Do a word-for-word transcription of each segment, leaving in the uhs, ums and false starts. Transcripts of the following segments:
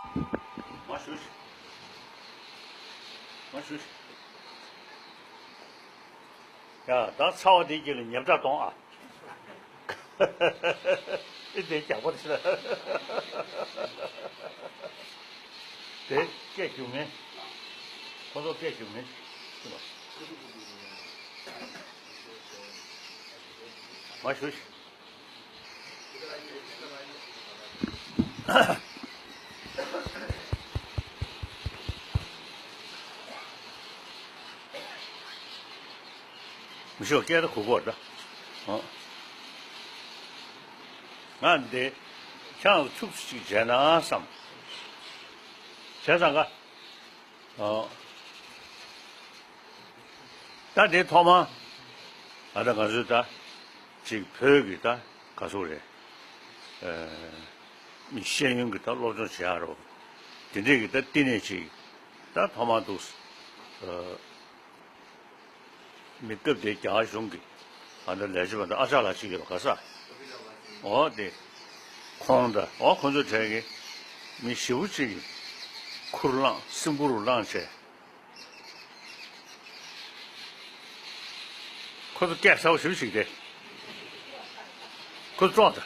མ་ཞུ་ཞིག་མ་ཞུ་ཞིག་ཡ། ད་ཚ་བ་དེའི་རྐྱེན་ལ་ཉེ་བྲག་གཏོང་ཨ། ཨེ་དེ་རྒྱག་པ་རེད་ཤག་དེ་སྐད་རྒྱུག་མིན། ཁོ་ཚོ་སྐད་རྒྱུག་མིན། མ་ཞུ་ཞིག་མི་ཤོག་སྐད་ད་གོ་གོ་ད། ཨོ། ང་འདི་ཁྱང་ཚུགས་ཅིག་བྱས་ན་བསམ། བྱས་ཙང་ག་ཨོ། ད་དེ་ཐོག་མ། ཨ་ད་ང་ཚོས་ད་ཅིག་བོད་ཀྱི་ད་ག་ཚོད་རེད། ཨ། མི་ཤེས་ཡོན་གྱི་ད་སློབ་སྦྱོང་བྱེད་ཡག་རོགས། དེ་འདྲས་ཀྱི་ད་བསྟི་གནས་ཅིག་ད་ཐོག་མ་འདུག་ཨ། མི་སྐབས་དེའི་རྒྱ་གར་གཞུང་གི་ཨ་ད་ལས་བྱེད་པ་ད་ཨ་ཅག་ལགས་ཅིག་ཡོད་པ་ག་ས། འོ་དེ། ཁོང་ད་འོ་ཁོང་ཚོ་གྲས་ཀྱི་མི་ཞེ་པོ་ཅིག་གིས་ཁུར་བླངས་སེམས་ཁུར་བླངས་བྱས། ཁོ་ཚོ་སྐད་གསལ་པོ་ཞེ་པོ་ཞིག་སྟེ། ཁོ་ཚོ་ཀྲོག་ད།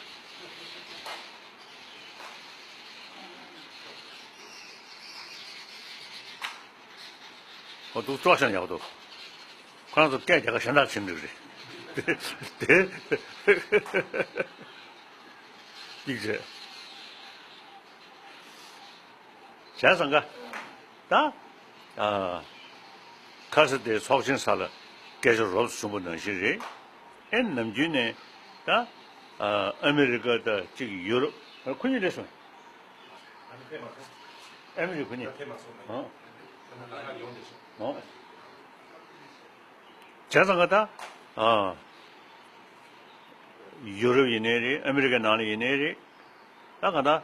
ཁོ་ཚོ་ཀྲོག་ཤང་ཡག་འདུག་ཁོ་རང་ཚོ་སྐད་རྒྱག་ག་གཞན་དག་ཕྱིན་འགྲིག་རེད། དེ། ཡིག་རེད། བྱས་ཙང་ག་ད། ཨ། ཁ་ས་དེ་ཚོགས་ཆེན་ས་ལ་སྐད་ཆ་རོབ་ཙམ་བྱུང་པ་ནང་བཞིན་རེད། ཨེ་ནམ་རྒྱུན་ནས་ད། ཨ། ཨ་མི་རི་ཀ་ད་ཅིག་ཡུ་རོབ། ཁོ་གཉིས་རེད་སོང་། ཨ་མི་རི་ཁོ་གཉིས། ཨ། ཨ། བྱས་ཙང་ག་ད། ཨ། ཡུ་རོབ་ཡིན་ནའི་རེད། ཨ་མི་རི་ཀའི་ནང་ལ་ཡིན་ནའི་རེད། ད་གང་ལྟར།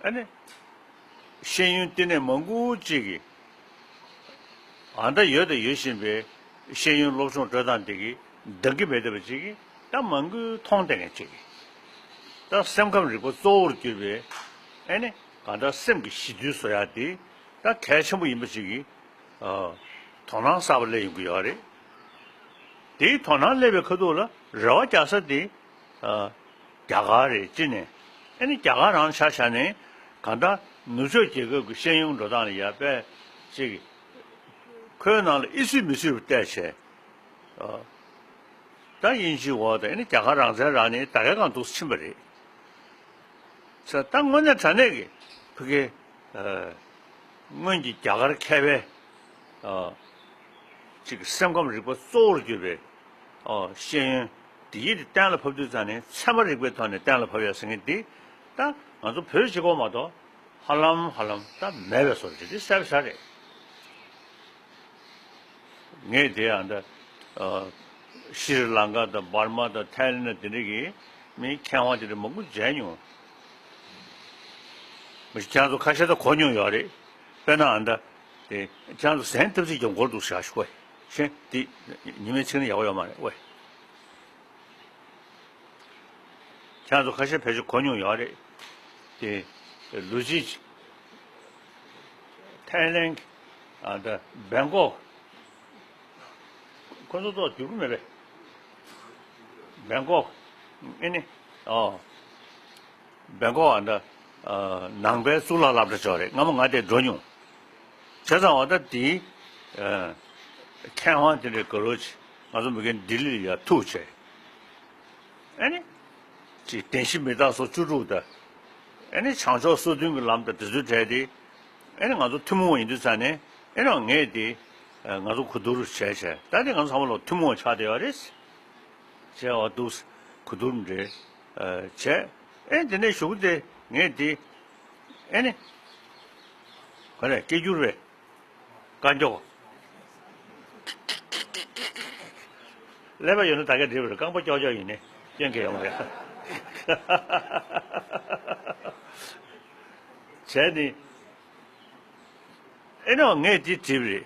ཨ་ནི། ཤེས་ཡོན་བསྟི་གནས་མང་པོ་ཅིག་གིས། ཨ་ད་ཡོད་དང་ཡོད་བཞིན་པའི་ཤེས་ཡོན་སློབ་སྦྱོང་སྤྲོད་སྟངས་དེ་གིས་འདང་གི་མེད་བསྡད་པ་ཅིག་གིས་ད་མང་པོས་མཐོང་བསྡད་མཁན་ཅིག་གིས། ད་སེམས་ཁམས་རིག་པ་གཙོ་བོར་གྱུར་པའི། ཨ་ནི། གང་ལྟར་སེམས་ཀྱི་ཞི་དུལ་བཟོ་ཡག་དེ་ད་གལ་ཆེན་པོ་ཡིན་པ་ཅིག་གིས། ཨ། དོ་སྣང་གསར་པ་སླེབས་ཡོང་གི་ཡོད་རེད། དེའི་དོ་སྣང་སླེབས་པའི་ཁ་ཐུག་ལ་རེ་བ་རྒྱག་ས་དེ། ཨ། རྒྱ་གར་རེད་ཅེས་ནས། ཨ་ནི་རྒྱ་གར་རང་ཆ་བཞག་ནས་གང་ལྟར་ནུབ་ཕྱོགས་རྒྱལ་ཁབ་ཀྱི་ཤེས་ཡོན་འགྲོ་སྟངས་ལ་ཡ་དཔེ་ཅིག་ཁོའི་ནང་ལ་ཨེ་ཚུད་མི་ཚུད་པ་བལྟས་བྱས། ཨ། ད་དབྱིན་ཇིའི་འོག་དང་ཨ་ནི་རྒྱ་གར་རང་བཙན་རག་ནས་ད་གའི་སྒང་འདུག་ཕྱིན་པ་རེད། ས་ད་དངོས་གནས་དྲང་གནས་ཀྱི་ཕ་གི། ཨ། སྔོན་གྱི་རྒྱ་གར་མཁས་པའི། ཨ། ཅིག་སེམས་ཁམས་རིག་པ་གཙོ་བོར་གྱུར་པའི། ཨ། ཤེས་ཡོན་དེ་ཡིད་དེ་གཏན་ལ་ཕབ་དུས་ཙང་ནས་ཚད་མ་རིག་པའི་ཐོག་ནས་གཏན་ལ་ཕབ་ཡ་ཟེར་མཁན་འདི་ད་ང་ཚོ་བོད་གཅིག་པོ་མ་གཏོགས་ཧ་ལམ་ཧ་ལམ་ད་མེད་པའི་བཟོ་འདྲ་ཅིག་གསལ་པོ་ཆགས་རེད། ངས་དེ་ཡང་ད། ཨ། ཤྲི་ལང་ཀ་དང་འབར་མ་དང་ཐའི་ལེན་དེ་འདྲ་གི་མི་མཁས་དབང་དེ་འདྲ་མང་པོ་མཇལ་མྱོང་། མི་ཁྱེད་ཚོ་ཁ་ཤས་ད་གོ་མྱོང་ཡོད་རེད། དཔེར་ན་ཨ་ད། དེ་ཁྱེད་ཚོ་ཟན་ཐབས་ཚིག་ཀྱང་འགོར་འདུག་ཤག་ཤོད། ཤེས་དེ་ཉི་མའི་ཚིག་ནི་ཡག་པོ་ཡོད་མ་རེད་ཝེ། ཁྱེད་ཚོ་ཁ་ཤས་ཕལ་ཆེར་གོ་མྱོང་ཡོད་རེད། དེ་ལུ་ཅི། ཐའི་ལེན། ཨ་ད་བེང་ཀོག་ཁོ་ཚོ་ཏོག་འགྱུར་གི་མེད་པས། བེང་ཀོག་ཨེ་ནི། ཨོ། བེང་ཀོག་ཨ་ད། ཨ། ནང་པའི་གཙུག་ལག་སློབ་གྲྭ་ཅིག་རེད། སྔ་མོ་ང་དེར་འགྲོ་མྱོང་། བྱས་ཙང་འོ་ད་དེའི། ཨ། མཁས་དབང་དེ་འདྲའི་དགའ་རབ་ཅིག་ང་ཚོ་མི་རྒན་ལྡི་ལི་ལ་ཡར་ཐུག་བྱས། ཨ་ནི། ཅིག་བདེན་བཞི་མི་རྟག་སོགས་བཅུ་དྲུག་དང་། ཨ་ནི་བྱང་ཕྱོགས་སོ་བདུན་གྱི་ལམ་དང་དེ་ཚོའི་གྲས་དེ། ཨ་ནི་ང་ཚོ་ཐུན་མོང་བ་ཡིན་དུས་ཙང་ནས་ཨ་ནི་ངས་དེ། ཨ། ང་ཚོ་གོ་བསྡུར་བྱས་བྱས་ད་དེ་ང་ཚོ་ཚང་མ་ལོ་ཐུན་མོང་བ་ཆགས་བསྡད་ཡོད་རེད། བྱས་བ་འདུག་གོ་བསྡུར་འདྲ། ཨ། བྱས། ཨ་ནི་དེ་ནས་གཞུག་གུ་དེ་ངས་དེ། ཨ་ནི། ག་རེ་སྐད་སྒྱུར་བས། བཀའ་འགྱོག་ཀླད་པ་ཡོད་ན་ད་ག་འགྲིག་པ་རེད། རྐང་པ་ཀྱོག་ཀྱོག་ཡིན་ནའི་སྐྱོན་གང་ཡང་མ་རེད། བྱས་ནི། ཨེ་ནོ་ངས་འདི་བྲིས་པ་རེད།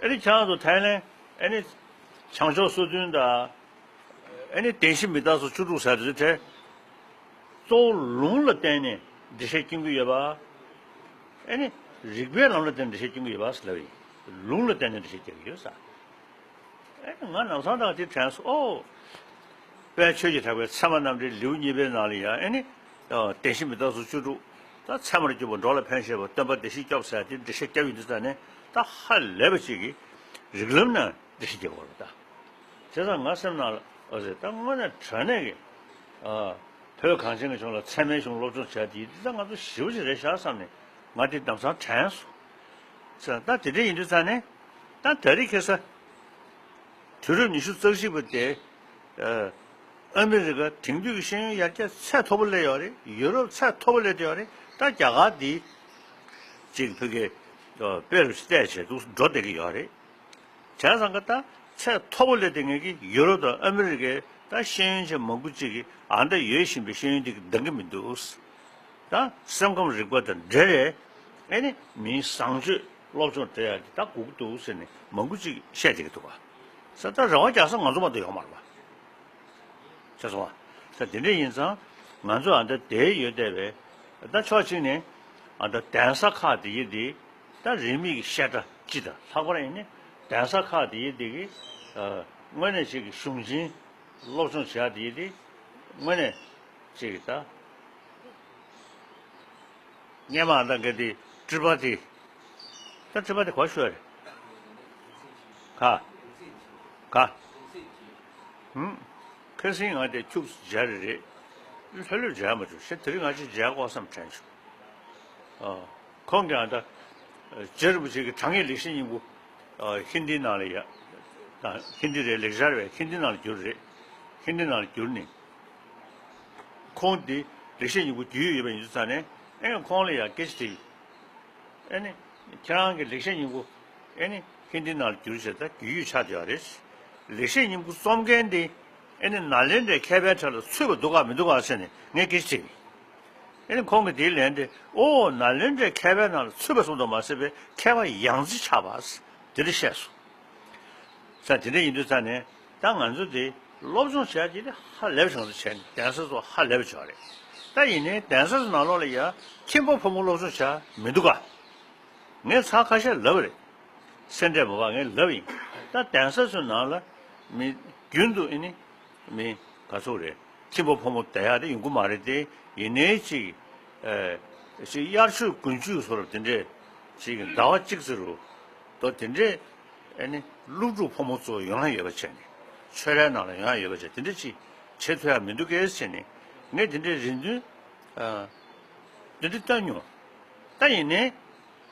ཨེ་ནི་ཁྱེད་རང་ཚོ་ཐའི་ལེན། ཨེ་ནི་བྱང་ཕྱོགས་སོ་བདུན་དང་། ཨེ་ནི་བདེན་བཞི་མི་རྟག་སོགས་བཅུ་དྲུག་ཟེར་དེ་ཚོ་གྲས། གཙོ་བོ་ལུང་ལ་བརྟེན་ནས་ འགྲེལ་བཤད་སྐྱོན་གྱི་ཡོད་པ། ཨེ་ནི། རིགས་པའི་ལམ་ལ་བརྟེན་ནས་འགྲེལ་བཤད་སྐྱོན་གྱི་ཡོད་པ་ཟེར་ལབ་ཡིན། ལུང་ལ་བརྟེན་ནས་འགྲེལ་བཤད་རྒྱག་གི་ཡོད་ས། ཨེ་ནི་ང་ལམ་སང་ད་དེ་དྲན་སོང་ཨོ། དཔལ་ཆོས་ཀྱི་གྲགས་པའི་ཚད་མ་རྣམ་འགྲེལ་ལེའུ་གཉིས་པའི་ནང་ལ་ཡང་ཨེ་ནི། བདེན་བཞི་མི་རྟག་སོགས་བཅུ་དྲུག་ད་ཚད་མར་གྱུར་པ་འགྲོ་ལ་ཕན་བཞེད་པ་སྟོན་པ་བདེན་བཞི་སྐྱོབ་ཟེར་ཡ་དེ་འགྲེལ་བཤད་རྒྱབ་ཡོང་དུས་ཙ་ནས་ད་ཧ་ལས་པ་ཅིག་གིས་རིགས་ལམ་ནང་འགྲེལ་བཤད་རྒྱག་དགོས་རེད་ད། བྱས་ཙང་ང་སེམས་ནང་ལ་ཨོ་ཟེར་ད་དངོས་གནས་དྲང་གནས་ཀྱི། ཨ། བོད་གངས་ཅན་གྱི་ལྗོངས་ལ་ཚད་མའི་གཞུང་སློབ་སྦྱོང་བྱས་དེ་འདི་ད་ང་ཚོ་ཞེ་པོ་ཅིག་རེད་ཤག་བསམ་ནས་ང་དེ་དམ་སང་དྲན་སོང་། ཟེར་ད་དེ་འདྲ་ཡིན་དུས་ཙ་ནས་ད་ད་རེས་ཁ་སང་། དུས་རབས་ཉི་ཤུ་རྩ་གཅིག་པ་དེ། ཨ། ཨ་མི་རི་ཀ་དེང་དུས་ཀྱི་ཤེས་ཡོན་ཡར་རྒྱས་ཚད་མཐོ་པོ་སླེབས་ཡོད་རེད། ཡུ་རོབ་ཚད་མཐོ་པོ་སླེབས་བསྡད་ཡོད་རེད། ད་རྒྱ་གར་འདི་ཅིག་ཕ་གི་ཨ། དཔེ་རུ་བལྟས་བྱས་འདུག་འགྲོ་བསྡད་ཀྱི་ཡོད་རེད། བྱས་ཙང་ཀ་ད་ཚད་མཐོ་པོ་སླེབས་བསྡད་མཁན་གྱི་ཡུ་རོབ་དང་ཨ་མི་རི་ཀའི་ད་ཤེས་ཡོན་ཅན་མང་པོ་ཅིག་གིས་ཨ་ད་ཡོད་བཞིན་པའི་ཤེས་ཡོན་འདི་འདང་གི་མི་འདུག་ད་སེམས་ཁམས་རིག་པ་དང་འབྲེལ་བའི་ཨེ་ནི་མིའི་བཟང་སྤྱོད་སློབ་སྦྱོང་སྤྲད་ཡག་འདི་ད་དགོས་ཀྱི་འདུག་ཟེར་ནས་མང་པོ་ཅིག་བཤད་བསྡད་ཀྱི་འདུག་ག་ས་ད་རེ་བ་རྒྱག་ས་ང་ཚོ་མ་གཏོགས་ཡོད་མ་རེད་པ། ཤེས་སོང་བ། ད་དེ་འདྲ་ཡིན་ཙང་ང་ཚོ་ཨ་ད་དེ་ཡོད་བསྡད་པས་ད་ཕྱོགས་གཅིག་ནས་ཨ་ད་གདན་ས་ཁག་དེ་ཡི་དེ་ད་རིས་མེད་ཀྱི་བཤད་གྲྭ་སྤྱི་དང་ལྷག་པར་ཡིན་ནི་གདན་ས་ཁག་དེ་ཡི་དེ་གི་ཨ་དངོས་གནས་ཅིག་གི་གཞུང་ཆེན་སློབ་སྦྱོང་བྱེད་ཡག་དེ་ཡི་དེ་དངོས་གནས་ཅིག་གི་ད། སྔས་མ་ཨ་ད་ག་དེ་ཊི་པ་ཊི། ད་ཊི་པ་ཊི་གོ་ཤོད་རེད། ག་ག་ཧུམ། ཁ་སང་ང་དེ་ཁྱུག་མཇལ་རེ་རེད། ལྷོད་ལྷོད་མཇལ་མ་བྱུང་ཤེས་དེ་རིང་ང་ཅིག་མཇལ་དགོས་བསམ་དྲན་བྱུང་། ཨ། ཁོང་གིས་ཨ་ད། རྗེ་རིན་པོ་ཆེ་གི་དྲང་ངེས་ལེགས་བཤད་སྙིང་པོ། ཨ། ཧིན་དིའི་ནང་ལ་ཡ། ད་ཧིན་དི་རེད་ལེགས་སྦྱར་བས་ཧིན་དིའི་ནང་ལ་བསྒྱུར་རེད། ཧིན་དིའི་ནང་ལ་བསྒྱུར་ནས། ཁོང་འདི་ལེགས་བཤད་སྙིང་པོ་རྒྱུས་ཡོད་པ་ཡིན་དུས་ཙང་ནས་ཨེ་ཁོང་ལ་ཡང་སྐད་ཆ་དྲིས། ཨེ་ནི་ཁྱེད་རང་གི་ལེགས་བཤད་སྙིང་པོ་ཨེ་ནི་ཧིན་དིའི་ནང་ལ་བསྒྱུར་བྱས་ད་རྒྱུས་ཡོད་ཆགས་བསྡད་ཡོད་རེད། ལེགས་བཤད་སྙིང་པོ་རྩོམ་མཁན་འདི་ཨེ་ནི་ནཱ་ལེནྡྲའི་མཁས་པའི་གྲས་ལ་ཚུད་པ་འདུག་ག་མི་འདུག་ག་ཟེར་ནས་ངས་སྐད་ཆ་དྲིས། ཨེ་ནི་ཁོང་གིས་དེའི་ལན་དེ་ཨོ་ནཱ་ལེནྡྲའི་མཁས་པའི་ནང་ལ་ཚུད་པ་གསུངས་འདུག་མ་ཟད་པའི་མཁས་པ་ཡང་རྩི་ཆགས་པ་དེ་འདྲ་བཤད་སོང་། ས་དེ་འདྲ་ཡིན་དུས་ས་ནས་ད་ང་ཚོ་དེ་སློབ་སྦྱོང་བྱས་དེ་ནི་ཧ་ལས་པ་ཞིག་ང་ཚོ་བྱས་ནས་གདན་ས་ཚོ་ཧ་ལས་པ་བྱས་རེད། ད་ཡིན་ནའི་གདན་ས་ཚོ་ནང་ལོགས་ལ་ཡ་ཁྱིམ་པ་ཕོ་མོ་སློབ་སྦྱོང་བྱས་མི་འདུག་ག་ངས་ཚར་ཁ་ཤས་ལབ་པ་རེད། སེ་འབྲས་མ་བག་ངས་ལབ་པ་ཡིན། ད་གདན་ས་ཚོའི་ནང་ལ་མི་རྒྱུན་དུ་ཨེ་ནི་མི་ག་ཚོད་རེད། ཁྱིམ་པ་ཕོ་མོ་བསྡད་ཡག་དེ་ཡོང་གི་མ་རེད་དེ། ཡིན་ནའི་ཅིག་ཨེ། ཅིག་དབྱར་ཆོས་དགུན་ཆོས་སོགས་དེ་འདྲས་ཅིག་ཟླ་བ་གཅིག་ཙམ་རུ་དོ་དེ་འདྲས་ཨེ་ནི་སློབ་ཕྲུག་ཕོ་མོ་ཚོ་ཡོང་ཡག་ཡོད་པ་བྱས་ནས་ཆོས་རའི་ནང་ལ་ཡོང་ཡག་ཡོད་པ་བྱས་དེ་འདྲས་ཅིག་བྱེད་ཐུབ་ཡག་མི་འདུག་གས་བྱས་ནས་ངས་དེ་འདྲས་རེ་འདུན་ཨ། དེ་འདྲས་བཏོན་མྱོང་། ད་ཡིན་ནའི་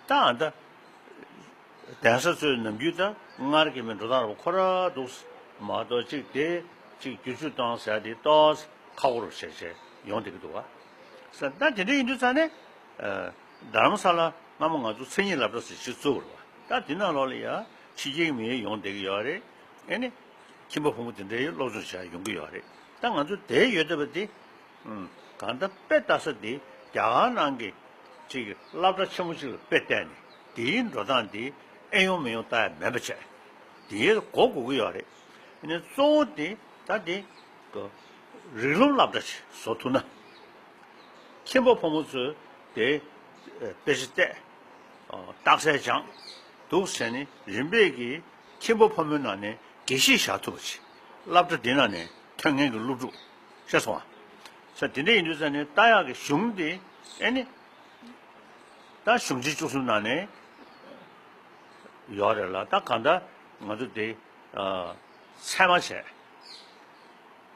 ད་ཨ་ད། གདན་ས་ཚོས་ནམ་རྒྱུན་ད་སྔར་གྱི་མི་འགྲོ་སྟངས་རུ་ཁོ་ར་འདུག་མ་གཏོགས་གཅིག་དེ་གཅིག་བསྒྱུར་བཅོས་གཏོང་ཟེར་ཡ་དེ་ཏོག་ཙམ་ཁག་པོ་རུ་བྱས་བྱས་ཡོང་བསྡད་ཀྱི་འདུག་བ། ས་ད་དེ་འདྲ་ཡིན་དུས་ཙང་ནས་རྡ་རམ་ས་ལ་སྔ་མོ་ང་ཚོ་མཚན་ཉིད་སློབ་གྲྭ་ཟེར་ཞིག་བཙུགས་པ་རེད་བ། ད་དེ་ནང་ལོགས་ལ་ཡ་ཕྱི་རྒྱལ་གྱི་མི་ཡོང་བསྡད་ཀྱི་ཡོད་རེད། ཨེ་ནི་ཁྱིམ་པ་ཕོ་མོ་དེ་འདྲའི་སློབ་སྦྱོང་བྱ་ཡོང་གི་ཡོད་རེད། ད་ང་ཚོ་དེ་ཡོད་བསྡད་པ་དེ། ཨུམ། གང་ལྟར་དཔེ་ལྟ་ས་དེ་རྒྱ་གར་ནང་གི་ཅིག་སློབ་གྲྭ་ཆེན་མོ་ཅིག་ལ་དཔེ་བལྟས་ནས་དེའི་འགྲོ་སྟངས་དེ་ཨེ་ཡོང་མི་ཡོང་ལྟ་ཡ་མེད་པ་བྱས། དེའི་གོ་དགོས་ཀྱི་ཡོད་རེད། ཨ་ནི་གཙོ་བོ་དེ་ད་དེ་གི་རིགས་ལམ་སློབ་གྲྭ་ཅིག་བཟོ་ཐུབ་ན། ཁྱིམ་པ་ཕོ་མོ་ཚོས་དེ་དཔེ་ཆ་བལྟས། རྟགས་གསལ་སྦྱངས་འདུག་ཟེར་ནས་རིམ་པས་ཀྱིས་ཁྱིམ་པ་ཕོ་མོའི་ནང་ནས་དགེ་བཤེས་བཞག་ཐུབ་པ་ཅིག་སློབ་གྲྭ་འདི་ནང་ནས་ཐོན་མཁན་གྱི་སློབ་ཕྲུག་ཤེས་སོང་ང་། ས་དེ་འདྲ་ཡིན་དུས་ཙང་ནས་ལྟ་ཡག་གི་གཞུང་དེ་ཨེ་ནི། ད་གཞུང་ཆེན་བཅུ་གསུམ་ནང་ནས་ཡོད་རེད་ལ་ད་གང་ལྟར་ང་ཚོ་དེ་ཚད་མ་བྱས།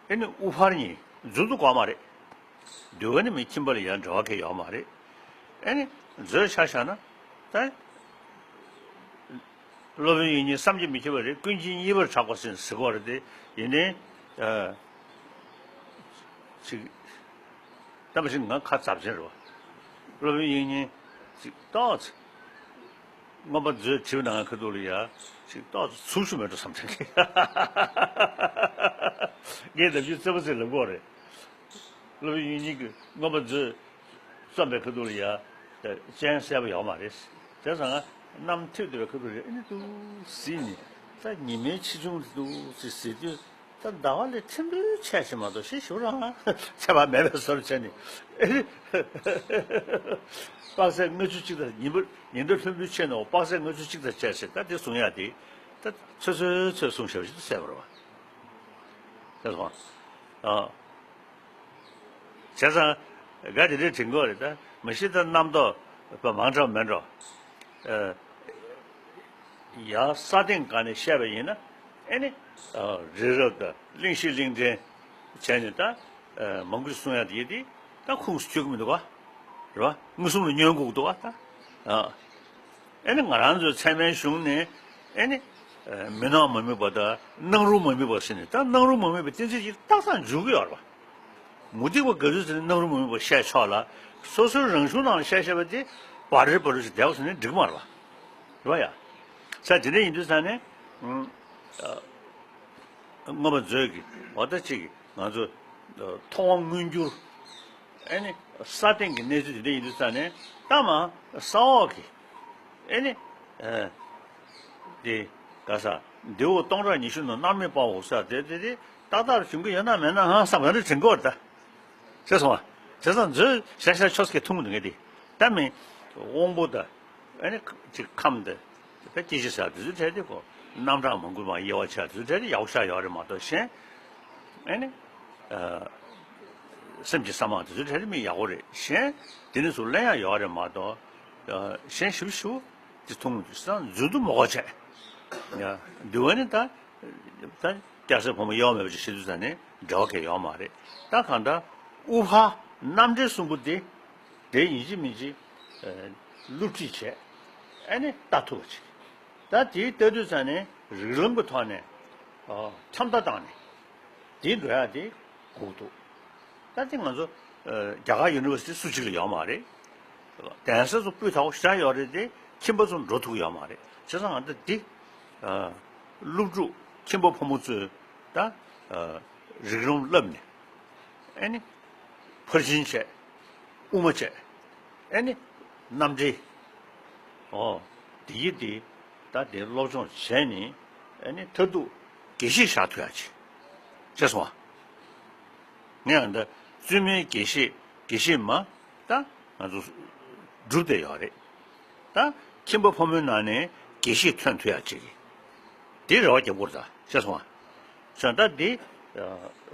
ཨེ་ནི་དབུ་ཕར་གཉིས་མཛུབ་ཏུ་འགོག་མ་རེད། འདུལ་བ་ནི་མི་ཁྱིམ་པ་ལ་ཡང་འབྲེལ་བ་གང་ཡོད་མ་རེད། ཨེ་ནི་མཛོད་ཆ་བཞག་ན་ད། སློབ་དཔོན་དབྱིག་གཉེན་བསམ་གྱིས་མི་ཁྱབ་པ་རེད། ཀུན་མཁྱེན་གཉིས་པར་གྲགས་པ་ཟེར་ཟེར་གོ་རེད་དེ་ཡིན་ནའི། ཨ། ཅིག་ད་མ་གཞི་ང་ཁ་ཚབ་ཆེན་རེད་བ། སློབ་དཔོན་དབྱིག་གཉེན་ཅིག་ཏོག་ཙམ་མངོན་པ་མཛོད་བྲིས་པ་ནང་ཁ་ཐུག་ལ་ཡ་ཅིག་ཏོག་ཙམ་ཚུགས་ཤུགས་མེད་འགྲོ་བསམ་ཆགས་ཀྱི། ངས་ནམ་རྒྱུན་རྩེ་པོ་ཚེ་ལབ་གོ་རེད། སློབ་དཔོན་དབྱིག་གཉེན་གྱིས་མངོན་པ་མཛོད་རྩོམ་པའི་ཁ་ཐུག་ལ་ཡ་སྤྱན་གསལ་པོ་ཡོད་མ་རེད། བྱས་ཙང་ང་རྣམ་ཐོས་བསྡད་པའི་ཁ་ཐུག་ལ་ཨ་ནི་འདུག་ཟེར་ནས་ད་ཉི་མའི་ཆེ་ཆུང་འདུག་ཟེར་ཟེར་དུས། ད་ཟླ་བ་ལས་ཕྲན་བུ་ཆད་ཞིག་མ་གཏོགས་ཤི་ཞུ་རང་ཆད་པ་མེད་པའི་བཟོ་འདྲ་བྱས་ནས། དཔག་ཚད་ལྔ་བཅུ་གཅིག་དང་ཉིན་པ་ཉིན་གྲངས་ཕྲན་བུ་ཆད་ནའོ། དཔག་ཚད་ལྔ་བཅུ་གཅིག་དང་བཅས་ཟེར་ད་དེ་གསུང་ཡག་དེ་ད་ཚོད་ཚོད་ཚོད་གསུང་ཞབས་ཞུ་གསལ་བ་རེད་བ། ཤེས་སོང་། ཨ། བྱས་ཙང་། ག་དེ་འདྲའི་དྲན་གྱི་ཡོད་རེད་ད། མ་གཞི་ད་རྣམ་རྟོག་པ་མང་དྲགས་མེད་འགྲོ། ཨ། ཡང་ས་སྟེང་སྒང་ནས་བཤད་པ་ཡིན་ན། ཨེ་ནི། ཨ། རི་རབ་དང་གླིང་བཞི་གླིང་ཕྲན་བྱས་ནས་ད། ཨ། མང་པོ་ཞིག་གསུང་ཡག་དེ་ཡིན་དེ། ད་ཁུངས་སུ་ཆུད་ཀྱི་མི་འདུག་ག་རེད་བ། མངོན་སུམ་ལ་ཉོན་དགོས་ཀྱི་འདུག་ག་ད། ཨ། ཨེ་ནི་ང་རང་ཚོའི་ཚད་མའི་གཞུང་ནས་ཨེ་ནི། ཨ། མུན་ནག་མ་དམིགས་པ་དང་སྣང་རུང་མ་དམིགས་པ་ཟེར་ནས་ད་སྣང་རུང་མ་དམིགས་པའི་གཏན་ཚིགས་ཀྱི་རྟགས་ཙམ་འཇུག་གི་ཡོད་རེད་བ། མུ་སྟེགས་པ་ག་ཚོད་ཟེར་ན་སྣང་རུང་མ་དམིགས་པ་བཤད་ཆོག་ལ། སོ་སོའི་རང་གཞུང་ནང་ལ་བཤད་བཤད་པ་དེ་བར་རེ་བར་རེ་ཞིག་བསྡད་པ་ཟེར་ན་འགྲིག་མ་རེད་བ། རེད་བ་ཡ། ས་དེ་འདྲ་ཡིན་དུས་ས་ནས། ཨ། སྔོན་མ་མཛོད་ཀྱི་འོ་ད་ཅིག་ང་ཚོ་ཐོག་དབང་མངོན་གྱུར། ཨེ་ནི་ས་སྟེང་གི་གནས་ཚུལ་དེ་འདྲ་ཡིན་དུས་ས་ནས་ལྟ་མ་ས་འོག་གི་ཨེ་ནི། ཨ། དེ་ག་ས་མདེའུ་སྟོང་ཕྲག་ཉི་ཤུ་ནང་སྣར་མེད་པའོ་ས་དེ་དེ་དེ་ཏག་ཏག་བྱུང་གི་ཡོད་ན་མེད་ན་ཧང་སང་ག་འདྲ་དྲན་གྱི་ཡོད་རེད་ད། ཤེས་སོང་བ། བྱས་ཙང་མཛོད་ཤ་ཤ་ཆོས་ཀྱི་ཐུང་དུ་ངེས་ཏེ། ད་མི་དབང་པོ་དང་། ཨ་ནི་ཅིག་ཁམས་དང་། ད་སྐྱེ་ཤི་ཟེར་དེ་ཚོའི་གྲས་དེ་ཁོ་རྣམ་གྲངས་མང་པོའི་མ་དབྱེ་བ་ཕྱེ་དེ་ཚོའི་གྲས་དེ་ཡག་པོ་ཆགས་ཡོད་རེད་མ་གཏོགས་གཞན། ཨ་ནི། ཨ། སེམས་ཀྱི་ས་མང་དེ་ཚོའི་གྲས་དེ་མི་ཡག་པོ་རེད། གཞན་དེ་ནི་ཚུར་གླེང་ཡག་ཡོད་རེད་མ་གཏོགས། ཨ། གཞན་ཞིབ་ཞིབ་དེ་ཐུང་དུ་ས་མཛོད་དུ་མ་གོ་བྱས། ཡ། འདི་བ་ནི་ད། ད་སྐྱ་སེར་ཕོ་མོ་དབྱེ་བ་མེད་པ་ཅིག་བྱེད་དུས་ཙང་ནས་འབྲེལ་བ་གང་ཡང་ཡོད་མ་རེད། ད་གང་ལྟར་དབུ་ཕར་རྣམ་འགྲེལ་གསུམ་པོ་དེ་དེ་ཡིན་གཅིག་མིན་གཅིག་ཨ། སློབ་ཁྲིད་བྱས། ཨ་ནི་ལྟ་ཐུབ་པ་ཅིག་ད་དེའི་ལྟ་དུས་ཙང་ནས་རིགས་ལམ་གྱི་ཐོག་ནས། ཨ། འཆམ་མཐའ་བཏང་ནས་དེ་འགྲོ་ཡག་དེ་དགོས་འདུག་ད་དེ་ང་ཚོ། ཨ། རྒྱ་གར་ཡུ་ནི་ཝར་སི་ཊི་སུ་གཅིག་ལ་ཡོད་མ་རེད། གདན་ས་ཚོ་སྤུས་དག་པོ་ཞེ་དྲག་ཡོད་རེད་དེ་ཁྱིམ་པ་ཚོ་འགྲོ་ཐུབ་ཀྱི་ཡོད་མ་རེད། བྱས་ཙང་ང་ཚོ་འདི། ཨ། སློབ་ཕྲུག་ཁྱིམ་པ་ཕོ་མོ་ཚོས་ད། ཨ། རིགས་ལམ་བསླབས་ནས། ཨེ་ནི། ཕར་ཕྱིན་བྱས། དབུ་མ་བྱས། ཨེ་ནི། རྣམ་འགྲེལ། ཨོ། འདི་ཡི་འདི། ད་དེ་སློབ་སྦྱོང་བྱས་ནས། ཨེ་ནི་མཐར་ཐུག་དགེ་བཤེས་བཞག་ཐུབ་ཡག་ཅིག་ཤེས་སོང་ཨ། ངས་ཨ་ད་བཙུན་མའི་དགེ་བཤེས་དགེ་བཤེས་མ་ད་ང་ཚོ་སྒྲུབ་བསྡད་ཡོད་རེད། ད་ཁྱིམ་པ་ཕོ་མོའི་ནང་ནས་དགེ་བཤེས་ཐོན་ཐུབ་ཡག་ཅིག་དེ་རེ་བ་རྒྱབ་དགོས་རེད་ད་ཤེས་སོང་ཨ། བྱས་ད་འདི་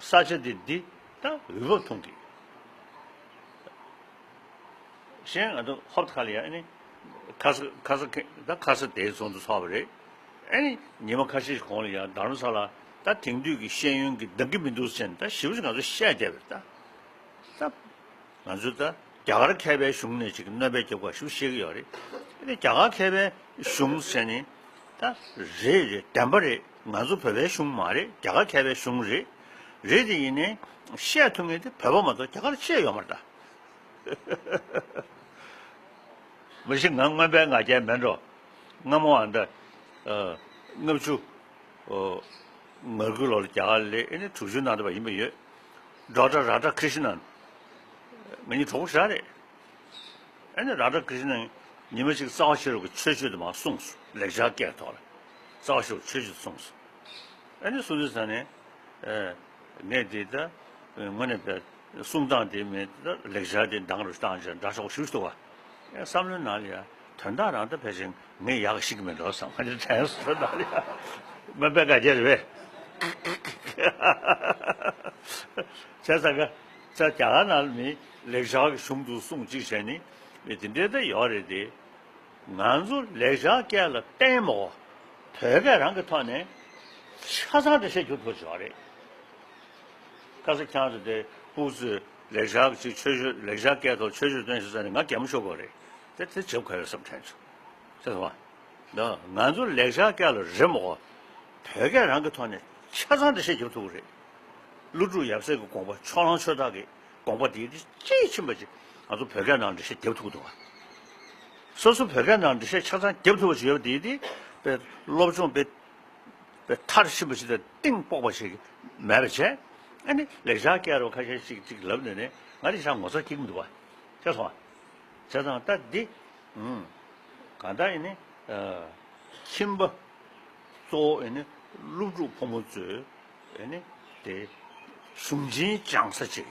ས་ཆ་འདི་འདི་ད་འོས་བབ་མཐོང་གི། གཞན་ང་ཚོ་ཧོབ་ཁ་ལ་ཡ་ཨ་ནི། ཁ་ས་ཁ་ས་ཁེ་ད་ཁ་ས་དེའི་ཚོགས་འདུ་ཚོགས་པ་རེད། ཨ་ནི་ཉི་མ་ཁ་ཤས་ཤིག་གོང་ལ་ཡ་རྡ་རམ་ས་ལ་ད་དེང་དུས་ཀྱི་ཤེས་ཡོན་གྱི་འདང་གི་མི་འདུག་ཟེར་ནས་ད་ཞེ་པོ་ཅིག་ང་ཚོ་བཤད་བསྡད་པ་རེད་ད། ད་ང་ཚོ་ད་རྒྱ་གར་མཁས་པའི་གཞུང་ནས་ཅིག་གནོན་པའི་རྒྱབ་ཁ་ཞེ་པོ་བཤད་ཀྱི་ཡོད་རེད། ཨ་ནི་རྒྱ་གར་མཁས་པའི་གཞུང་ཟེར་ནི་ད་རེད་རེད་བདེན་པ་རེད། ང་ཚོ་བོད་པའི་གཞུང་མ་རེད། རྒྱ་གར་མཁས་པའི་གཞུང་རེད། རེད་དེ་ཡིན་ནའི་བཤད་ཐུབ་མཁན་དེ་བོད་པ་མ་གཏོགས་རྒྱ་གར་བཤད་ཡོད་མ་རེད་ད། མ་གཞི་ང་རྔོན་པའི་ང་རྒྱལ་མེད་འགྲོ། སྔ་མོ་ཨ་འདྲ། ཨ། ལྔ་བཅུ། ཨོ། ང་དགུ་ལོར་རྒྱ་གར་སླེབས་ཨེ་ནི་དྲུག་ཅུ་ནང་དུ་བ་ཡིན་པ་ཡོད། ཌོག་ཊར་ར་ཌ་ཀྲི་ཤི་ནན། ང་གཉིས་གྲོགས་པོ་ཞེ་དྲག་རེད། ཨེ་ནི་ར་ཌ་ཀྲི་ཤི་ནན་ཉི་མ་གཅིག་རྩ་བ་ཤེས་རབ་ཀྱི་མཆོད་བརྗོད་དུ་མར་གསུངས་སོང་། ལེགས་སྦྱར་སྐད་ཐོག་ལ། རྩ་བ་ཤེས་རབ་མཆོད་བརྗོད་གསུངས་སོང་། ཨ་ནི་གསུང་དུས་ཙ་ནས། ཨེ། ངས་འདི་ལྟ། དངོས་གནས་པའི་གསུང་སྟངས་དེ་མིན་ལེགས་སྦྱར་དེ་འདང་རུ་བཏང་བྱས་འདྲ་ཆོག་ཞུ་ཐུབ་པ། ཨེ། བསམ་བློའི་ནང་ལ་ཡ་དོན་དག་རང་ལྟ་ཕལ་ཆེར་ངས་ཡག་ཤེས་ཀྱི་མིན་འགྲོ་བསམ་ང་ཚོ་དྲན་སོང་ནང་ལ་ཡ། སྨན་པའི་དགའ་རྒྱལ་རེད་པས། བྱས་ཙང་ཀ་ཙ་རྒྱ་གར་ནང་ལ་མི་ལེགས་སྦྱར་གྱི་གཞུང་དུ་གསུངས་གཅིག་བྱས་ནི་མི་དེ་འདྲའི་ད་ཡོད་རེད་དེ། ང་ཚོ་ལེགས་སྦྱར་སྐད་ལ་བརྟེན་མོ། བོད་སྐད་རང་གི་ཐོག་ནས་ཆ་ཚང་འགྲེལ་བཤད་རྒྱུ་ཐུག་ཆོག་རེད། ཁ་ས་ཁྱང་ཚོ་དེ་ཕུགས་ཚོས་ལེགས་སྦྱར་གྱི་ཆོས་ཞུ་ལེགས་སྦྱར་སྐད་ཐོག་ཆོས་ཞུ་སྟོན་ཞུ་ས་ནས་ང་གད་མོ་ཤོར་དགོས་རེད། དེ་དེ་བྱེད་དགོས་རེད་བསམ་དྲན་བྱུང་། ཤེས་སོང་བ། ང་ཚོ་ལེགས་སྦྱར་སྐད་ལ་རེད་མོ། བོད་སྐད་རང་གི་ཐོག་ནས་ཆ་ཚང་འགྲེལ་བཤད་རྒྱུ་ཐུག་རེད། ཀླུ་སྒྲུབ་ཡབ་སྲས་ཀྱི་དགོངས་པ་ཕྱོགས་གླང་ཆོས་བདག་གི་དགོངས་པ་དེ་དེ་དཔྱིས་ཕྱིན་པ་ཅིག་ང་ཚོ་བོད་སྐད་ནང་འགྲེལ་བཤད་རྒྱབ་ཐུབ་འདུག་བ། སོ་སོ་བོད་སྐད་ནང་འགྲེལ་བཤད་ཆ་ཚང་རྒྱབ་ཐུབ་པ་ཅིག་ཡོད་པ་དེ་དེ་དཔེ་སློབ་སྦྱོང་དཔེ་དཔེ་མཐར་ཕྱིན་པ་ཞིག་དང་གཏིང་དཔོག་པ་ཞིག་མེད་པ་བྱས། ཨ་ནི་ལེགས་སྦྱར་སྐད་རོ་ཁ་ཤས་ཤིག་ཅིག་ལབ་ནས་ནས་ང་དེ་ཤ་ངོ་ཚ་སྐྱེ་གི་མི་འདུག་བ། ཤེས་སོང་བ། བྱས་ཙང་ད་འདི། ཨུམ། གང་ལྟར་ཡིན་ནི། ཨ། ཁྱིམ་པ། གཙོ་བོ་ཡིན་ནི་སློབ་ཕྲུག་ཕོ་མོ་ཚོས། ཨེ་ནི་དེ་གཞུང་ཆེན་སྦྱང་ས་ཅིག་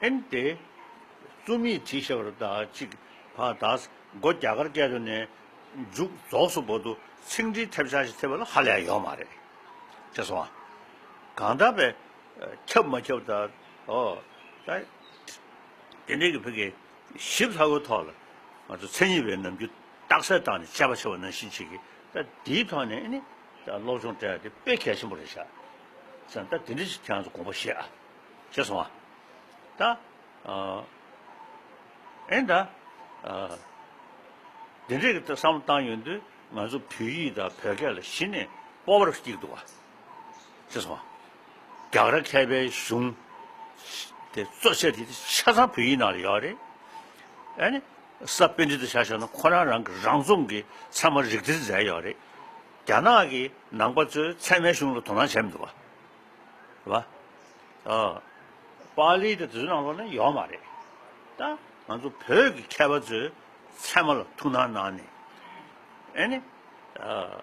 ཨེ་ནི་དེ་རྩོམ་ཡིག་བྲིས་བཞག་པ་རེད། ད་ཅིག་ཕར་ད་མགོ་རྒྱ་གར་སྐད་དུ་ནས་མཇུག་རྫོགས་སུ་བར་དུ་ཚིག་འགྲེལ་ཐེབས་ཆག་ཞིག་ཐེབས་པ་ལ་ཧ་ལས་ཡོད་མ་རེད། ཤེས་སོང་ཨ། གང་ལྟར་བས་ཁྱབ་མ་ཁྱབ་ད་ཨོ་ད་དེ་འདྲའི་གི་ཕ་གི་ཞིབ་ཚགས་པོའི་ཐོག་ལ་ང་ཚོ་མཚན་ཉིད་པའི་ནམ་རྒྱུན་རྟགས་གསལ་བཏང་ནས་དཔྱད་པ་བྱས་པ་ནང་བཞིན་ཅིག་གི་ད་དེའི་ཐོག་ནས་ཨེ་ནི་ད་སློབ་སྦྱོང་སྤྲད་ཡ་དེ་དཔེ་གལ་ཆེན་པོ་རེད་ཤག་ཟེར། ད་དེ་འདྲ་ཞིག་ཁྱེད་རང་ཚོ་དགོངས་པ་བཞེས་ཨ། ཤེས་སོང་ཨ། ད་ཨ་ཨེ་ད་ཨ་དེ་འདྲའི་གི་ད་བསམ་བློ་བཏང་ཡོང་དུས་ང་ཚོ་བོད་ཡིག་དང་བོད་སྐད་ལ་གཞི་ནས་སྤོབས་པ་སྐྱེ་གི་འདུག་བ། ཤེས་སོང་བ། རྒྱ་གར་མཁས་པའི་གཞུང་དེ་གཙོ་ཆེ་དེ་ཆ་ཚང་བོད་ཡིག་ནང་ལ་ཡོད་རེད། ཨ་ནི་ས་པཎྜི་ཏ་ཆ་བཞག་ན་ཁོ་རང་རང་གི་རང་རྩོམ་གྱི་ཚད་མ་རིགས་གཏེར་མཛད་ཡོད་རེད། རྒྱ་ནག་གི་ནང་པ་ཚོས་ཚད་མའི་གཞུང་ལ་དོ་སྣང་བྱས་མི་འདུག་བ། རེད་བ། ཨ། པཱ་ལི་དང་དེ་ཚོའི་ནང་ལོགས་ན་ཡོད་མ་རེད། ད་ང་ཚོ་བོད་ཀྱི་མཁས་པ་ཚོས་ཚད་མ་ལ་ཐུགས་སྣང་གནང་ནས་ཨེ་ནི། ཨ།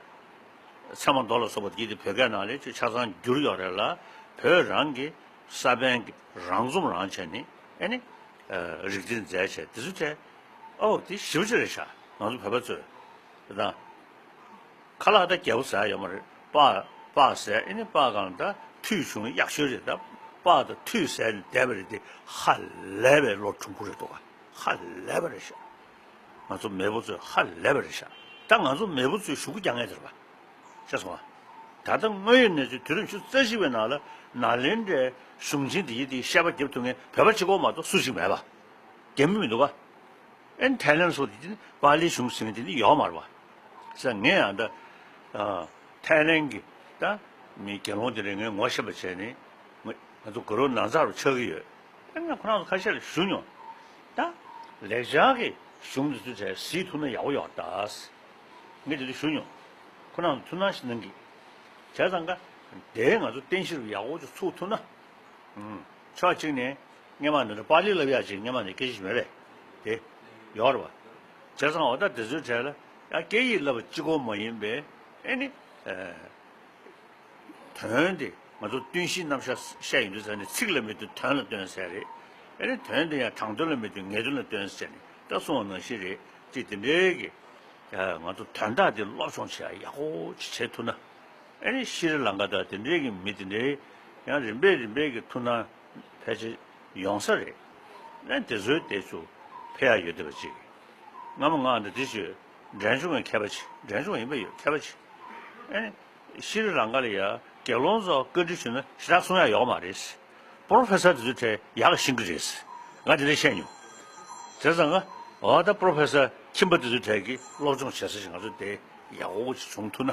ཚད་མ་མདོ་ལ་སོགས་པ་དེ་དེ་བོད་སྐད་ནང་ལ་ཆ་ཚང་བསྒྱུར་ཡོད་རེད་ལ། བོད་རང་གི་ས་པཎ་གྱི་རང་རྩོམ་རང་བྱས་ནས་ཨེ་ནི། ཨ། རིགས་གཏེར་མཛད་བྱས་དེ་ཚོ་དེ་ཨོ་དེ་ཞེ་པོ་ཅིག་རེད་ཤག་ང་ཚོ་བོད་པ་ཚོས་དེ་དང་། ཁ་ལག་ད་རྒྱལ་པོ་ཟ་ཡ་ཡོད་མ་རེད། སྤགས་སྤགས་ཟས། ཨེ་ནི་སྤགས་གང་ད་ཐུད་བྱུང་གཡག་ཤོས་རེད། ད་སྤགས་དང་ཐུད་ཟས་ནས་བསྡད་པ་རེད་དེ་ཧ་ལས་པའི་བློ་ཁྲོ་གི་རེད་འདུག་ག་ཧ་ལས་པ་རེད་ཤག་ང་ཚོ་མེས་པོ་ཚོས་ཧ་ལས་པ་རེད་ཤག་ད་ང་ཚོ་མེས་པོ་ཚོས་ཞུ་སྐུལ་རྒྱག་མཁན་དེ་རེད་པ། ཤེས་སོང་ང་། ད་ལྟ་དངོས་ཡོད་གནས་ཚུལ་དུས་རབས་ཉི་ཤུ་རྩ་གཅིག་པའི་ནང་ལ་ནཱ་ལེནྡྲའི་གཞུང་ཆེན་འདི་ཡི་དེའི་བཤད་པ་རྒྱབ་ཐུབ་མཁན་བོད་པ་གཅིག་པོ་མ་གཏོགས་སུ་ཞིག་མེད་པ། རྒྱ་མི་མི་འདུག་ག་ཨེ་ཐའི་ལན་སོགས་དེ་དེ་ནི་པཱ་ལིའི་གཞུང་ཟེར་མཁན་དེ་ནི་ཡོད་མ་རེད་པ། ཟེར་ངས་ཡང་ད་ཨ་ཐའི་ལན་གྱི་ད་མི་དགེ་སློང་དེ་རིང་ངས་ངོ་ཤེས་པ་བྱས་ནས་ང་ང་ཚོ་གུ་རུ་ན་བཟའ་རུ་ཆགས་ཀྱི་ཡོད། ཨེ་ང་ཁོ་རང་ཚོ་ཁ་ཤས་ལ་ཞུ་མྱོང་། ད་ལེགས་སྦྱར་གྱི་གཞུང་དེ་ཚོ་བྱས་གཟིགས་ཐུབ་ན་ཡག་པོ་ཡོད་ད། ངས་དེ་འདྲ་ཞུ་མྱོང་། ཁོ་རང་ཚོ་ཐུགས་སྣང་ཞིག་གནང་གི། བྱས་ཙང་ཀ་དེ་ང་ཚོ་བསྟན་བཤིག་རུ་ཡག་པོ་ཅིག་ཚུགས་ཐུབ་ན། ཕྱོགས་གཅིག་ནས་སྔས་མ་འདི་འདྲ་པཱ་ལི་བསླབ་ཡག་ཅིག་སྔས་མ་ནས་སྐད་ཆ་ཞིག་མེད་པས། དེ་ཡོད་རེད་པ། བྱས་ཙང་འོ་ད་དེ་ཚོའི་གྲས་ལ་ཡང་སྐད་ཡིག་བསླབ་པ་གཅིག་པོ་མ་ཡིན་པའི་ཨེ་ནི། དོན་དེ་ང་ཚོ་བསྟུན་གཞིའི་རྣམ་གཞག་བཤད་ཡོང་དུས་ཙང་ནས་ཚིག་ལ་མི་ལྟོས་དོན་ལ་ལྟོས་ཟེར་རེད། ཨེ་ནི་དོན་དེ་ཡང་དྲང་དོན་ལ་མི་ལྟོས་ངེས་དོན་ལ་ལྟོས་ཟེར་ནས་ད་གསུངས་པ་ནང་བཞིན་རེད། ཅིག་དེ་འདྲའི་གི་ང་ཚོ་དོན་དག་དེ་སློབ་སྦྱོང་བྱེད་ཡག་ཡག་པོ་ཅིག་བྱེད་ཐུབ་ན། ཨེ་ནི་ཤྲི་ལང་ཀ་དང་དེ་འདྲའི་གི་མི་དེ་འདྲའི་ཡང་རིམ་པས་རིམ་པས་གི་ཐུགས་སྣང་ཕལ་ཆེར་ཡོང་ས་རེད། ཨེ་དེ་ཚོའི་དེ་ཚོ་ཕེ་ཡག་ཡོད་བསྡད་པ་ཅིག་སྔ་མོ་ང་འདི་དེ་ཞུས་འབྲས་ལྗོངས་ཀྱི་མཁས་པ་ཅིག་འབྲས་ལྗོངས་ཡིན་པ་ཡོད་མཁས་པ་ཅིག་ཨེ་ནི་ཤྲི་ལང་ཀ་ལ་ཡ་དགེ་སློང་ཚོ་བཀའ་འདྲི་ཞུས་ན་ཞེ་དྲག་གསུང་ཡག་ཡོད་མ་རེད། པོ་རོ་ཕེ་སར་དེ་ཚོའི་གྲས་ཡག་ག་ཤེས་ཀྱི་རེད། ང་དེ་འདྲ་བཤད་མྱོང་། བྱས་ཙང་ང་འོ་ད་པོ་རོ་ཕེ་སར་ཁྱིམ་པ་དེ་ཚོའི་གྲས་ཀྱིས་སློབ་སྦྱོང་བྱེད་ས་ཞིག་ང་ཚོ་དེ་ཡག་པོ་ཅིག་བྱུང་ཐུབ་ན།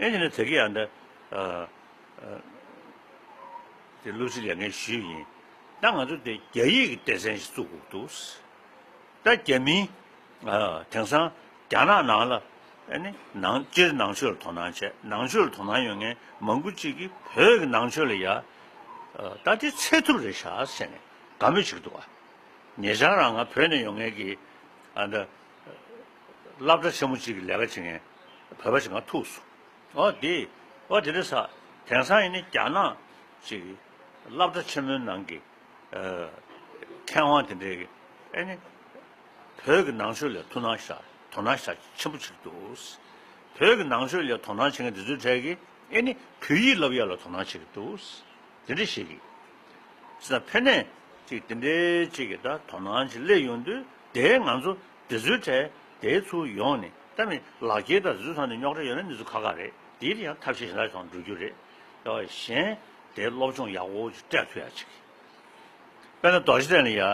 ཨེ་ཡིན་ན་དེ་གི་ཡང་འདི་ཨ་ཨ་དེ་བློ་གཅིག་ལས་ངས་ཞུས་ཡིན། ད་ང་ཚོ་དེ་རྒྱ་ཡིག་གི་སྡེ་ཚན་ཞིག་བཙུགས་དགོས་འདུག་ད་རྒྱ་མིའི་ཨ་དེང་སང་རྒྱ་ནག་ནང་ལ་ཨ་ནི་ནང་སྤྱིར་ནང་ཆོས་ལ་དོ་སྣང་བྱས། ནང་ཆོས་ལ་དོ་སྣང་ཡོད་མཁན་མང་པོ་ཅིག་གིས་བོད་ཀྱི་ནང་ཆོས་ལ་ཡ་ཨ་ད་དེ་ཚད་ཐུབ་རེད་ཤག་ཟེར་ནས་དགའ་མོས་བྱེད་ཀྱི་འདུག་ག་ཉེ་ཆར་རང་ང་བོད་ནས་ཡོང་མཁན་གྱི་ཨ་འདི་སློབ་གྲྭ་ཆེན་མོ་གཅིག་གི་ལས་ཀ་བྱེད་མཁན་བོད་པ་ཞིག་ང་ཐུག་སོང་། ཨོ་དེ་ཨོ་དེ་འདྲ་ས་དེང་སང་ཡིན་ནི་རྒྱ་ནག་ཅིག་སློབ་གྲྭ་ཆེན་མོའི་ནང་གི་ཨ་མཁས་དབང་དེ་འདྲའི་ཨེ་ནི་བོད་ཀྱི་ནང་ཆོས་ལ་ཐུགས་སྣང་ཤ་དོ་སྣང་ཤ་ཆེན་པོ་བྱེད་ཀྱི་འདུག་བོད་ཀྱི་ནང་ཆོས་ལ་དོ་སྣང་བྱེད་མཁན་དེ་ཚོའི་གྲས་ཀྱིས་ཨེ་ནི་བོད་ཡིག་བསླབ་ཡག་ལ་དོ་སྣང་བྱེད་ཀྱི་འདུག་དེ་འདྲ་ཞིག་གིས། ཟེར་ན་ཕན་ནས་ཅིག་དེ་འདྲའི་ཅིག་གི་ད་དོ་སྣང་ཅིག་སླེབས་ཡོང་དུས་དེའི་ང་ཚོ་དེ་ཚོའི་གྲས་དེའི་ཚུར་ཡོང་ནས་ད་མི་ལག་འཁྱེར་དང་དེ་ཚོའི་ཐོག་ནས་རྙོག་དྲ་ཡོད་ན་འདི་ཚོ་ཁག་ཁག་རེད། དེའི་དེ་ཡང་ཐབས་ཤེས་གཞན་དག་ཐོག་འགྲོ་རྒྱུ་རེད། ད་གཞན་དེའི་སློབ་སྦྱོང་ཡག་པོ་ཅིག་སྤྲད་ཐུབ་ཡ་ཅིག་དཔེར་ན་རྡོ་རྗེ་གདན་ལ་ཡ་ཨ་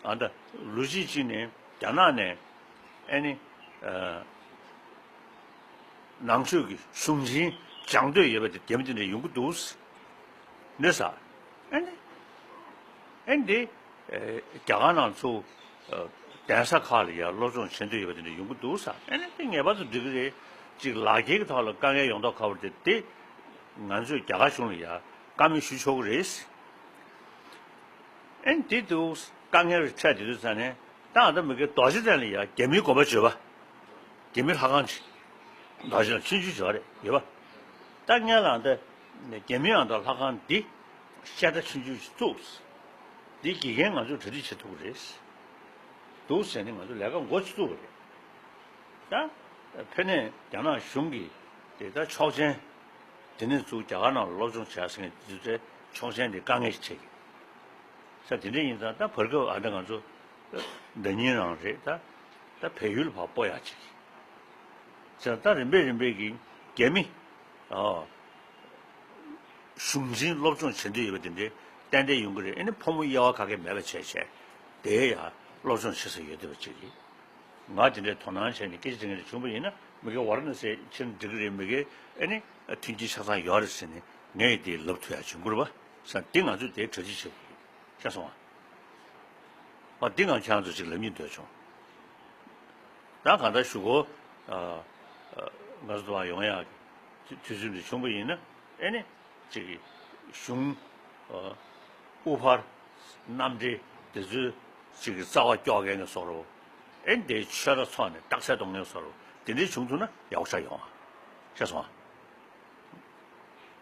ཨ་ད་ལོ་གཅིག་གཅིག་ནས་རྒྱ་ནག་ནས་ཨེ་ནི་ཨ། ནང་ཆོས་ཀྱི་གཞུང་ཆེན་སྦྱང་འདོད་ཡོད་པ་དེ་རྒྱ་མི་དེ་འདྲ་ཡོང་གི་འདུག་ཟེར། འདི་ས། ཨེ་འདི། ཨེ་འདི། ཨེ་རྒྱ་གར་ནང་ཚུར། ཨ་གདན་ས་ཁག་ལ་ཡར་སློབ་སྦྱོང་བྱེད་འདོད་ཡོད་པ་དེ་འདྲ་ཡོང་གི་འདུག་ཟེར། ཨེ་ནི་དེ་ངེས་པར་དུ་འགྲིག་གི་རེད། ཅིག་ལག་འཁྱེར་གྱི་ཐོག་ལ་དཀའ་ངལ་ཡོང་མདོག་ཁ་པོ་དེ་དེ། ང་ཚོས་རྒྱ་གར་གཞུང་ལ་ཡར་བཀའ་མོལ་ཞུ་ཆོག་གི་རེད་ཟེར། ཨེ་འདི་འདུག་དཀའ་ངལ་རེ་འཕྲད་དེ་དུས་ཙང་ནས། ད་ཨ་ད་མི་དགེ་རྡོ་རྗེ་གདན་ལ་ཡ་རྒྱ་མིའི་དགོན་པ་བརྗོད་པ། རྒྱ་མི་ལྷ་ཁང་ཅིག་རྡོ་རྗེ་ལ་ཆུང་ཆུང་བརྗོད་རེད་ཡོད་ ད་ངས་ལ་འདི་རྒྱ་མིའང་ད་ལྷ་ཁང་འདི་བཤད་གྲྭ་ཆུང་ཆུང་ཞིག་བཙུགས། འདི་དགེ་རྒན་ང་ཚོས་གྲ་སྒྲིག་བྱེད་ཐུབ་ཀྱི་རེད། འདུག་ཟེར་ནས་ང་ཚོ་ལས་ཀ་འགོ་ཚུགས་པ་རེད། ད་ཕ་ནས་རྒྱ་ནག་གཞུང་གིས་དེ་ད་ཆོག་མཆན་དེ་ནས་ཚུར་རྒྱ་གར་ནང་ལ་སློབ་སྦྱོང་བྱས་ཟེར་མཁན་དེ་ཚོའི་ཆོག་མཆན་དེ་དཀའ་ངལ་ཞིག་འཕྲད་ཀྱི། ས་དེ་འདྲ་ཡིན་ཙང་ད་བར་སྐབས་ཨ་ད་ང་ཚོ་ཟླ་གཉིས་རང་རེད། ད་ད་བལ་ཡུལ་ཕར་སྤོ་ཡག་ཅིག་ཟེར། ད་རིམ་པས་རིམ་པས་ཀྱི་རྒྱ་མི་ཨོ་གཞུང་འཛིན་སློབ་སྦྱོང་བྱེད་འདོད་ཡོད་པ་དེ་འདྲའི་ཏན་ཏན་ཡོང་གི་རེད། ཨ་ནི་ཕོ་མོ་དབྱེ་བ་ག་གེ་མེད་པ་བྱས་བྱས་དེ་ཡ་སློབ་སྦྱོང་བྱེད་ས་ཡོད་བསྡད་པ་ཅིག་རེད། ང་དེ་འདྲའི་དོ་སྣང་བྱས་ནས་སྐད་ཆ་དེ་འདྲ་བྱུང་བ་ཡིན་ན་མི་གེ་ཝ་ར་ཎ་སི་ཕྱིན་འགྲིག་གི་རེད། མི་གེ་ཨ་ནི་མཐུན་རྐྱེན་ཆ་ཚང་ཡོད་རེད་ཟེར་ནས་ངས་དེ་ལབ་ཐུབ་ཡག་བྱུང་གི་རེད་པ། ས་འདི་ང་ཚོས་དེ་གྲ་སྒྲིག་བྱེད་དགོས་ཀྱི་རེད། ཤེས་སོང་ཨ། ཨ་འདི་ང་ཁྱེད་རང་ཚོ་ཅིག་ལབ་སྙིང་འདོད་བྱུང་། ད་གང་ལྟར་གཞུག་གུ་ཨ་ཨ་ང་ཚོ་དང་ཡོང་ཡག་གི་དུས་ཚོད་འདི་བྱུང་བ་ཡིན་ན་ཨེ་ནི་ཅིག་གཞུང་ཨ་དབུ་ཕར་རྣམ་འགྲེལ་དེ་ཚོའི་ཅིག་གི་རྩ་བ་སྐྱོག་མཁན་གྱི་བཟོ་འདྲ་ཨེ་འདི་ཆོས་ར་ཚོགས་ནས་རྟགས་གསལ་གཏོང་མཁན་བཟོ་འདྲ་དེ་འདྲའི་བྱུང་ཐུབ་ན་ཡག་པོ་ཆགས་ཡོང་ཨ། ཤེས་སོང་ཨ།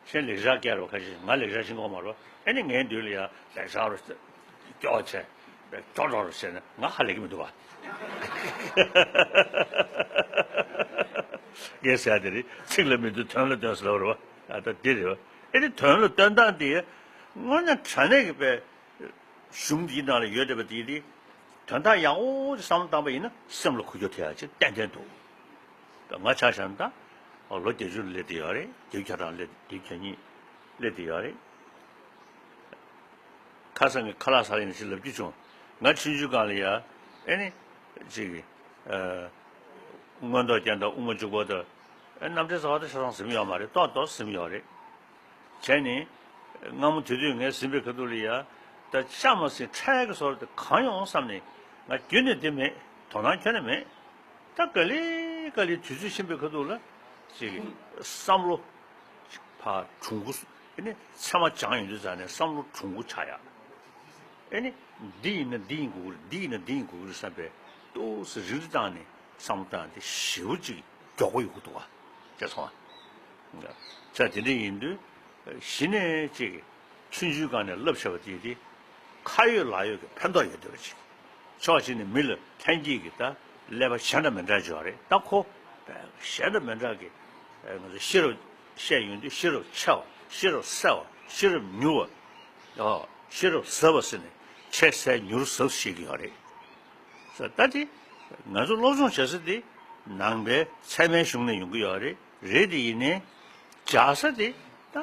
གཞན་ལེགས་སྦྱར་སྐད་རོ་ཁ་ཤས་ང་ལེགས་སྦྱར་ཤེས་ཀྱི་མ་རེད། ཨེ་ནི་ངའི་མདུན་ལ་ཡ་ལེགས་སྦྱར་རོ་སྐྱོ་བ་བྱས་སྐྱོ་གྲོགས་རོ་བྱས་ན་ང་ཧ་ལས་ཀྱི་མི་འདུག་བ། ངས་ཟེར་ཡ་དེ་རེད། ཚིག་ལ་མི་འདུག་དོན་ལ་འདོན་ཟེར་ལབ་རེད་བ། ཨ་ད་འདི་རེད་བ། ཨེ་ནི་དོན་ལ་འདོན་སྟངས་དེ་དངོས་གནས་དྲང་གནས་ཀྱི་པའི་གཞུང་འདིའི་ནང་ལ་ཡོད་བསྡད་པ་དེ་དེ་དོན་དག་ཡག་པོ་ཅིག་བསམ་བློ་བཏང་པ་ཡིན་ན་སེམས་ལ་འཁོར་རྒྱུ་དེ་ཡག་ཅིག་ཏན་ཏན་འདུག་ད་ང་ཆ་བཞག་ན་ད་ལོ་བརྒྱད་ཅུ་ལ་སླེབས་བསྡད་ཡོད་རེད། བརྒྱད་ཅུ་གྱ་གྲངས་སླེབས་བརྒྱད་ཅུ་གྱ་གཉིས་སླེབས་བསྡད་ཡོད་རེད། ཁ་སང་གི་ཁ་ལག་ཟ་ཡིན་ཞིག་ལབ་རྒྱུ་བྱུང་། ང་ཆུང་ཆུང་སྒང་ལ་ཡ་ཨེ་ནི་ཅིག་ཨ་མངོན་རྟོགས་རྒྱན་དང་དབུ་མ་འཇུག་པ་དང་ཨེ་རྣམ་འགྲེལ་རྩ་བ་དང་ཆ་ཚང་ཟིན་ཡོད་མ་རེད། ཏོག་ཏོག་ཟིན་ཡོད་རེད། བྱས་ནས་སྔ་མོ་དེ་དུས་ངས་ཟིན་པའི་ཁ་ཐུག་ལ་ཡ་ད་ཆ་མ་ཟིན་འཕྲལ་གྱི་བཟོ་འདྲ་དེ་གང་ཡོང་བསམ་ནས་ང་རྒྱུན་ནས་དེ་མེད། དོ་སྣང་ཁྱོན་ནས་མེད། ད་ག་ལེ་ག་ལེ་དུས་ཚོད་ཕྱིན་པའི་ཁ་ཐུག་ལ་ཅིག་བསམ་བློ་ཕར་གྲུང་པོ་ཨེ་ནི་ཚད་མ་སྦྱངས་ཡོང་དུས་ཙང་ནས་བསམ་བློ་གྲུང་པོ་ཆགས་ཡ། ཨེ་ནི་འདི་ཡིན་ན་འདི་ཡིན་དགོས་ཀྱི་རེད། འདི་ཡིན་ན་འདི་ཡིན་དགོས་ཀྱི་རེད་བསམ་པའི་ཏོག་ཙམ་རིག་རིག་བཏང་ནས་བསམ་བློ་བཏང་དེ་ཞེ་པོ་ཅིག་མགྱོགས་པོ་ཡོང་གི་འདུག་བ། ཤེས་སོང་ཨ། ཆ་དེ་འདྲ་ཡིན་དུས་གཞི་ནས་ཅིག་ཆུང་ཆུང་སྒང་ནས་བསླབ་བྱ་བ་དེ་དེ་ཁ་ཡོད་ལག་ཡོད་ཀྱི་ཕན་ཐོགས་ཡོད་བསྡད་པ་ཅིག་ཕྱོགས་གཅིག་ནས་མི་ལ་ལྷན་སྐྱེས་ཀྱི་ད་ཀླད་པ་གཞན་དང་མི་འདྲ་ཅིག་ཡོད་རེད། ད་ཁོ་གཞན་དང་མི་འདྲ་གི་ང་ཚོ་ཤེས་རབ་བཤད་ཡོང་དུས་ཤེས་རབ་ཆེ་བ། ཤེས་རབ་གསལ་བ། ཤེས་རབ་མྱུར་བ། ཨོ། ཤེས་རབ་ཟབ་པ་ཟེར་ནས་ཆེ་གསལ་མྱུར་ཟབ་ཟེར་གྱི་ཡོད་རེད། ད་དེ་ང་ཚོ་སློབ་སྦྱོང་བྱེད་ས་དེ་ནང་པའི་ཚད་མའི་གཞུང་ནས་ཡོང་གི་ཡོད་རེད། རེད་དེ་ཡིན་ནའི་སྦྱར་ས་དེ་ད་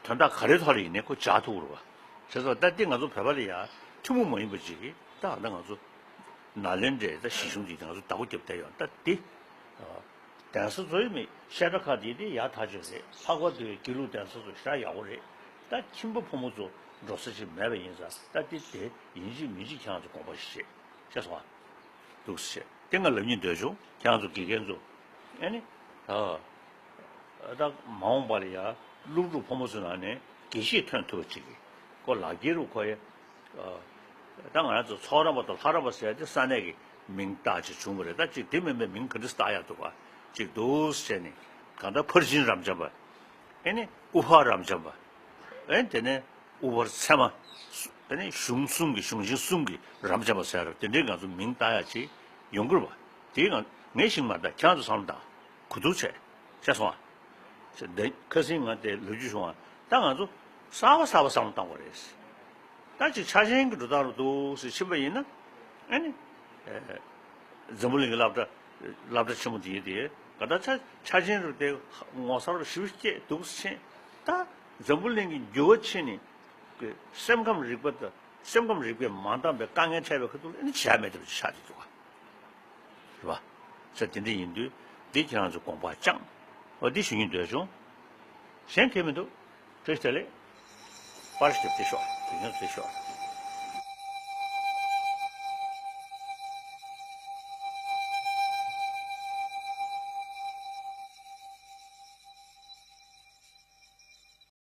དོན་དག་ག་རེའི་ཐོག་ལ་ཡིན་ནའི་ཁོ་སྦྱར་ཐུབ་རེད་བ། བྱས་ཙང་ད་དེ་ང་ཚོ་བོད་པ་ལ་ཡ་ཐུན་མོང་མ་ཡིན་པ་ཅིག་གིས་ད་ད་ང་ཚོ་ནཱ་ལེནྡྲའི་ད་གཞི་གཞུང་དེ་ང་ཚོ་བདག་པོ་རྒྱབ་བསྡད་ཡོད། ད་དེ་གདན་ས་ཚོ་ཡི་མི་བཤད་གྲྭ་ཁག་དེ་དེ་ཡག་ཐག་ཆོད་རེད། ལྷག་པར་དུ་དགེ་ལུགས་གདན་ས་ཚོ་ཞེ་དྲག་ཡག་པོ་རེད། ད་ཁྱིམ་པ་ཕོ་མོ་ཚོ་འགྲོ་ས་ཅིག་མེད་པ་ཡིན་ཙང་ད་དེ་དེ་ཡིན་གཅིག་མིན་གཅིག་ཁྱེད་རང་ཚོ་དགོངས་པ་བཞེས། ཤེས་སོང་ཨ། འདུག་སེ་བྱས་དེ་ང་ལབ་སྙིང་འདོད་བྱུང་། ཁྱེད་རང་ཚོ་དགེ་རྒན་ཚོ་ཨེ་ནི་ད་ད་མ་འོངས་པ་ལ་ཡ་སློབ་ཕྲུག་ཕོ་མོ་ཚོ་ནང་ནས་དགེ་བཤེས་ཐོན་ཐུབ་པ་ཅིག་གི་ཁོ་ལག་འཁྱེར་རུ་ཁོ་ཡ། ད་ང་རང་ཚོ་ཚོགས་རམས་པ་དང་ལྷ་རམས་པ་ཟེར་ཡ་དེ་ས་གནས་ཀྱི་མིང་བཏགས་ཅིག་བྱུང་བ་རེད། ད་ཅིག་དེ་མིན་པའི་མིང་ག་འདྲ་བཏགས་ཡག་འདུག་ག་ཅིག་འདུག་སེ་བྱས་ནས་གང་ལྟར་ཕར་ཕྱིན་རབ་འབྱམས་པ། ཨེ་ནི་དབུ་ཕར་རབ་འབྱམས་པ། ཨེ་དེ་ནས་དབུ་ཕར་ཚད་མ། ཨེ་ནི་གཞུང་གསུམ་གྱི་གཞུང་ཆེན་གསུམ་གྱི་རབ་འབྱམས་པ་ཟེར་རབ་དེ་འདྲའི་ང་ཚོ་མིང་བཏགས་ཡག་ཅིག་ཡོང་གི་རེད་བ། དེའི་ངང་ངས་ཤིང་མ་བཏགས་ཁྱེད་རང་ཚོ་བསམ་བློ་བཏང་། གོ་བསྡུར་བྱས། ཤེས་སོང་ཨ། ཟེར་འདི་ཁ་སང་ང་དེ་ལབ་རྒྱུ་བྱུང་བ། ད་ང་ཚོ་གསར་པ་གསར་པ་བསམ་བློ་བཏང་དགོས་རེད། ད་ཅིག་ཆ་ཆེན་གྱི་འགྲོ་སྟངས་རུ་འདུག་ཟེར་ཕྱིན་པ་ཡིན་ན། ཨ་ནི། ཨེ། འཛམ་བུ་གླིང་གི་སློབ་གྲྭ་སློབ་གྲྭ་ཆེན་མོ་དེ་ཡིན་དེ་ག་ད་ཆ་ཆ་ཆེན་རུ་དེ་ངོ་མཚར་བ་ཞེ་པོ་སྐྱེས་འདུག་ཟེར་ཕྱིན། ད་འཛམ་བུ་གླིང་གི་འགྱུར་བ་ཕྱིན་ནས་སེམས་ཁམས་རིག་པ་དང་སེམས་ཁམས་རིག་པས་མ་འདང་བའི་དཀའ་ངལ་འཕྲད་པའི་ཁ་ཐུག་ལ་ཨ་ནི་བྱ་མེད་པ་ཆགས་བསྡད་འདུག་ག་རེད་བ། ས་དེ་འདྲ་ཡིན་དུས་འདི་ཁྱེད་རང་ཚོ་དགོངས་པ་བཅངས། འོ་འདི་ཞུ་སྙིང་འདོད་བྱུང་། གཞན་གང་མི་འདུག་བཀྲ་ཤིས་བདེ་ལེགས། པར་ཞིག་བྲིས་ཤོག་དེ་ཡང་བྲིས་ཤོག